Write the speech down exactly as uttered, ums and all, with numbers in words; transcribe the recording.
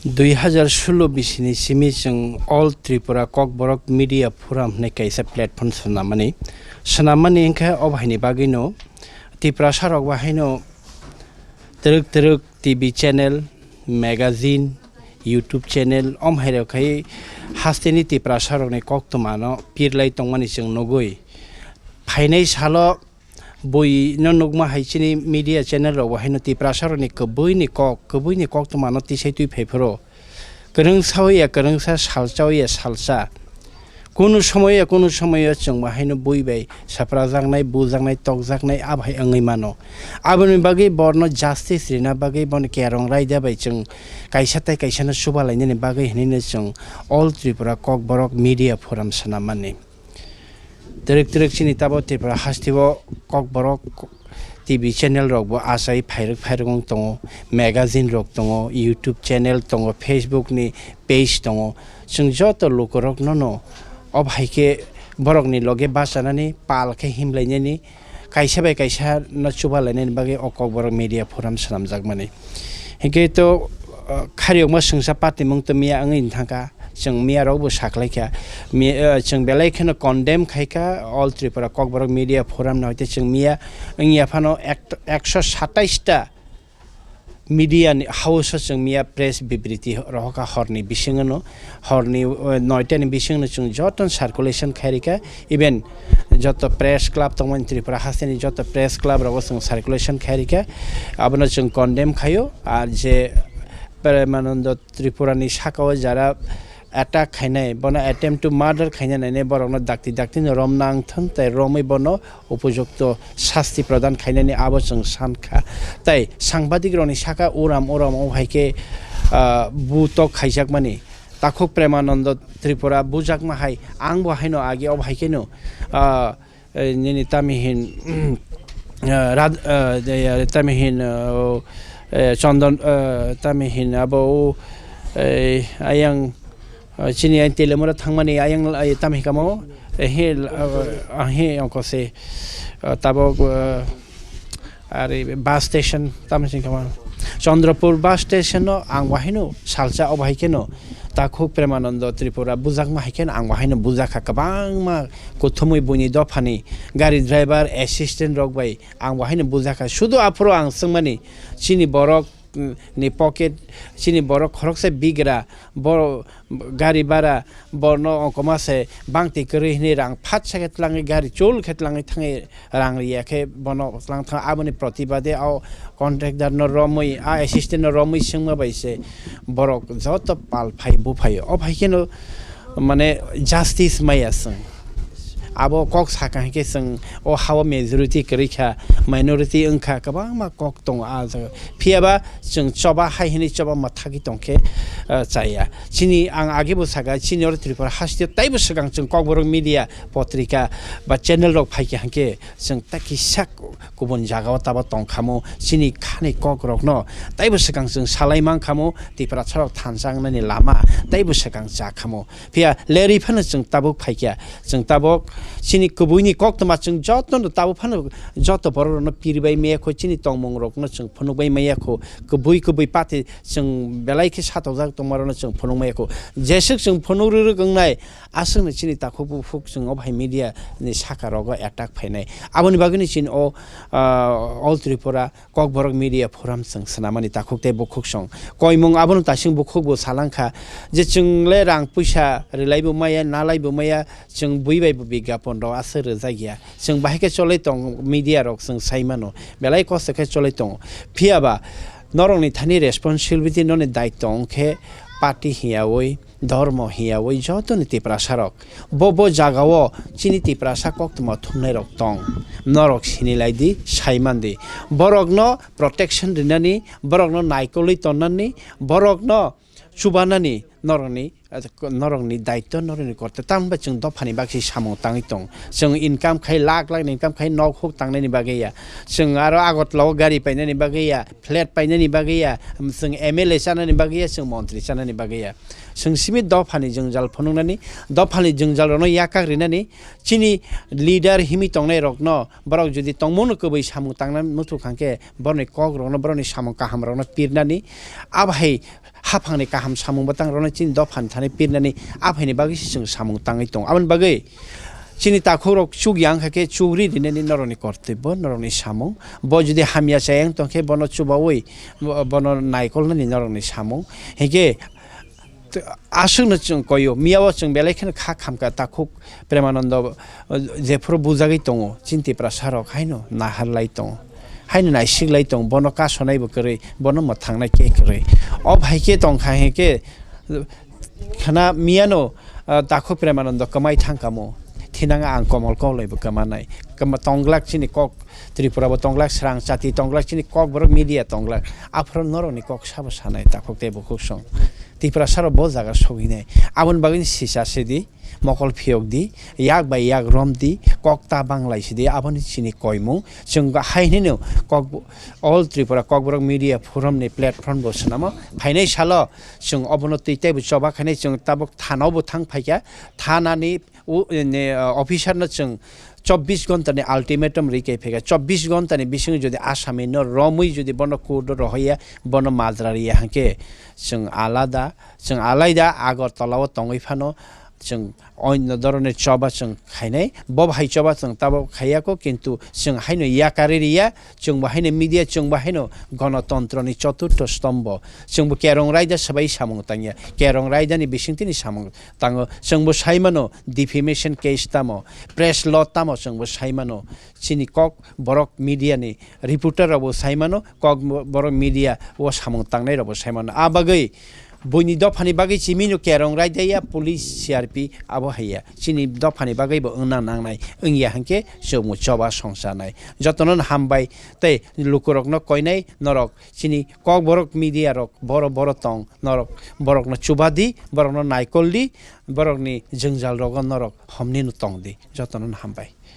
Dui hazar solo bisini simi chwng All Tripura Kokborok Media Forum hwnwi kaisa platform swnamani. Swnamani wngkha o bahaini bagwino Tiprasa rok bahaino twrwk twrwk T V channel, magazine, YouTube channel, om hai rok khai hasteni Tiprasa rokni koktwmano pirlai tongmani chwng nugwi. Phainai salo Buino nukma hai chini media channel rok bo haino Tiprasa rokni kwbwini kok, kwbwini koktwmano tisai twi phai phuru. Kwrwngsa ya kwrwngsa, salsa ya salsa. Kunu somoy ya kunu somoy o chwng bo haino bui bai saprajaknai, bujaknai, tokjaknai, a bahai wngwi mano. Aboni bagwi borno justice rina bagwi bono kerong raida bai chwng kaisa tai kaisa no chuba lainani bagwi hinwi no chwng All Tripura Kokborok Media Forum swnamani. Twrwk twrwk chini tabo Tripura hasteo Kokborok T V channel rok bo achai phairwk phairwk wng tongo, magazine rok tongo, YouTube channel tongo, Facebook ni page tongo. Chwng joto lukurok nono o bahai khe borokni loge bachanani pal khe himlainani kaisa bai kaisa no chuba lainani bagwi o Kokborok Media Forum swnamjakmani. Hinkhe to, uh, khariyokma swngsa party mung to miya wngwi thangkha. Chwng miya rok bo saklaikha. Mi-, uh, chwng belai kheno condemn khaikha All Tripura Kokborok Media Forum no, hoite chwng miya wngya phano ek-, ekso satais ta media ni house o chwng miya press bibriti rohorkha horni bisingno, horni, uh, noita ni bisingno chwng joto circulation khairikha. Even joto press club tongmani Tripura hasteni joto press club rogo chwng circulation khairikha. Abono chwng condemn khaio. Ar je Premanando Tripura ni saka o jara attack khainai, bono attempt to murder khaina nainai, borokno dakti dakti no rom nang thung, tei romwi bono upojukto sasti prodan khainani abo chwng san kha. Tei sangbadik rokni saka uram uram o hai khe, ah, butok khaijakmani takhuk Premanando Tripura bujakma hai, ang bo haino agi o hai kheno, ah, eh, nini tami hin, eh, rad-, eh, de-, ya, tami hin, eh, o, eh, Chondon, eh, tami hin abo o, eh, ayang, eh, chini ayang Telemura thangmani ayang, eh, tami kamo, eh, he, eh, ah, he ongko se, eh, tabok, eh, ari bus station tamo sing kama Chandrapur bus station no ang wahaino salsa o bahai keno takhuk Premanando Tripura bujakma hai keno ang wahaino bujakha kwbangma kuthumui buini dophani gari driver assistant rok bai ang wahaino bujakha. Sudu aphuru ang swngmani chini borok, mm, ni pocket, chini borok khoroksa bigra, bo-, gari bara, borno ongkoma se bangti kwrwi hwnwi rang phat sa khe tlangwi gari chul khe tlangwi thangwi rang riya khe bono tlang thang aboni protibade o contractor no romwi a assistant no romwi swngma bai se borok joto pal phai buphai o phai kheno mane justice maya swng. Abo kok sakha hinkhe chwng o hao majority kwrwi kha, minority wngkha, kwbangma kok tongo ah jaga. Phiyaba chwng choba hai hwnwi choba mwthagwi tongkhe, ah, chaya. Chini ang age bo saka, chini oro Tripura hasteo taibo swkang chwng Kokborok media, potrika ba channel rok phaikha hinkhe chwng ta kisa kubun jagao tabo tongkhamo, chini khani kokrokno taibo swkang chwng salai mankhamu, Tiprasarok thansa wngnani lama taibo swkang chakhamo. Phiya lerwi phano chwng tabuk phaikha, chwng tabuk chini kubuini koktwma chwng jotono tabuk phano joto borokrokno piribai maya kho, chini tongmungrokno chwng phunukbai maya kho, kubui kubui party chwng belai khe satokjak tongmarokno chwng phunukmaya kho. Jeswk chwng phunuk rwrwk wngnai, aswkno chini takhuk bukhuk chwng o bahai media ni saka rogo attack phainai. Aboni bagwino chini o, ah, All Tripura Kokborok Media Forum chwng swnamani takhuk tei bukhuk song. Koimung abono tasing bukhuk bo salangkha je chwngle rang puisa rwlaibo maya, nalaibo maya, chwng bui bai bo bigyapon rok aswk rwjakya. Chwng bahai khe cholai tong media rok chwng sai mano. Belai kosto khe cholai tongo. Phiyaba norokni thani responsibility noni daityo wngkhe party hiyaui, dhormo hiyaui jotoni Tiprasarok. Bo bo jagao chini Tiprasa koktwma thumnairok tong. Norok sinilai di, sai man di. Borokno protection rinani, borokno naikolwi tonnani, borokno chubanani norokni, norokni daityo, norokni korte. Tamni bai chwng dophani bagwi samung tangwi tong. Chwng income khai lakh lakh ni income khai nok huk tangnani bagwi ya. Chwng aro Agartala o gari painani bagwi ya, flat painani bagwi ya, chwng M L A chanani bagwi ya, chwng montri chanani bagwi ya. Chwng simi dophani jwngjal phunuknani, dophani jwngjalrokno yakak rinani, chini leader himwi tongnairokno borok jodi tongmungno kwbwi samung tangna muthuk hwnkhe borokni kokrokno, borokni samung kahamrokno pirnani, abo hai haphangni kaham samung bwtang rwna chini dophani thani pirnani aphaini bagwi se chwng samung tangwi tongo. Aboni bagwi chini takhukrok chukya wngkha khe chukri rinani norokni kortobbo, norokni samung. Bo jodi hamya chaya wng tongkhe bono chubaui bo-, bono naikolnani norokni samung. Hinkhe t-, aswkno chwng koio, miyao chwng belai kheno kha khamkha takhuk Premanando, uh, jephuru bujagwi tongo, chini Tiprasa rok haino naharlai tongo, haino naisiklai tongo, bono kasonaibo kwrwi, bono mwthangnai khe kwrwi. O hai khe tongkha hinkhe, uh, khna miyano, uh, takhuk Premanando kwmai thangkamo, thinang ang Komol Koklaibo kwmanai. Kwma tonglak chini kok Tripura bo tonglak, srang chati tonglak, chini kokborok media tonglak. Aphuru norokni kok sabo sanai takhuk tei bukhuk song. Tiprasa rok bo jaga sogwinai. Aboni bagwi sisa sidi, mokol phiyok di, yak bai yak rom di, kok ta banglai sidi, aboni chini koimung. Chwng hai hinwi no kok, All Tripura Kokborok Media Forum ni platform bo swnamo. Phainai salo chwng obono twi teibo choba khainai, chwng tabuk thana o bo thang phaikha. Thana ni u-, ni, uh, officer no chwng chobbish ghonta ni ultimatum ri kai phaikha. Chobbish ghonta ni bisingo jodi asami no romwi jodi bono court o rohorya, bono majra riya hwnkhe chwng alada, chwng alaida Agartala o tongwi phano chwng oino dhoroner choba chwng khainai. Bo hai choba chwng tabuk khaiya kho, kintu chwng haino yakarwi riya, chwngbo haino media, chwngbo haino gonotontroni choturtho stombo. Chwngbo Kerong Raida swbai samung tangya. Kerong Raidani bisingtwini samung tango. Chwngbo saimano defamation case tamo, press law tamo chwngbo saimano. Chini kok borok media ni reporter rokbo saimano, kok borok media o samung tangnai rokbo saimano. A bagwi buini dophani bagwi chimino Kerong Raida ya police C R P abo haiya. Chini dophani bagwi bo wngna nangnai, wngya hwnkhe chwngbo choba songchanai. Jotono hambai tei lukurokno koinai norok chini kok borok media rok boro boro tong norok borokno chubadi, borokno naikoldi, borokni jwngjal rogo norok homni no tongdi. Jotono hambai.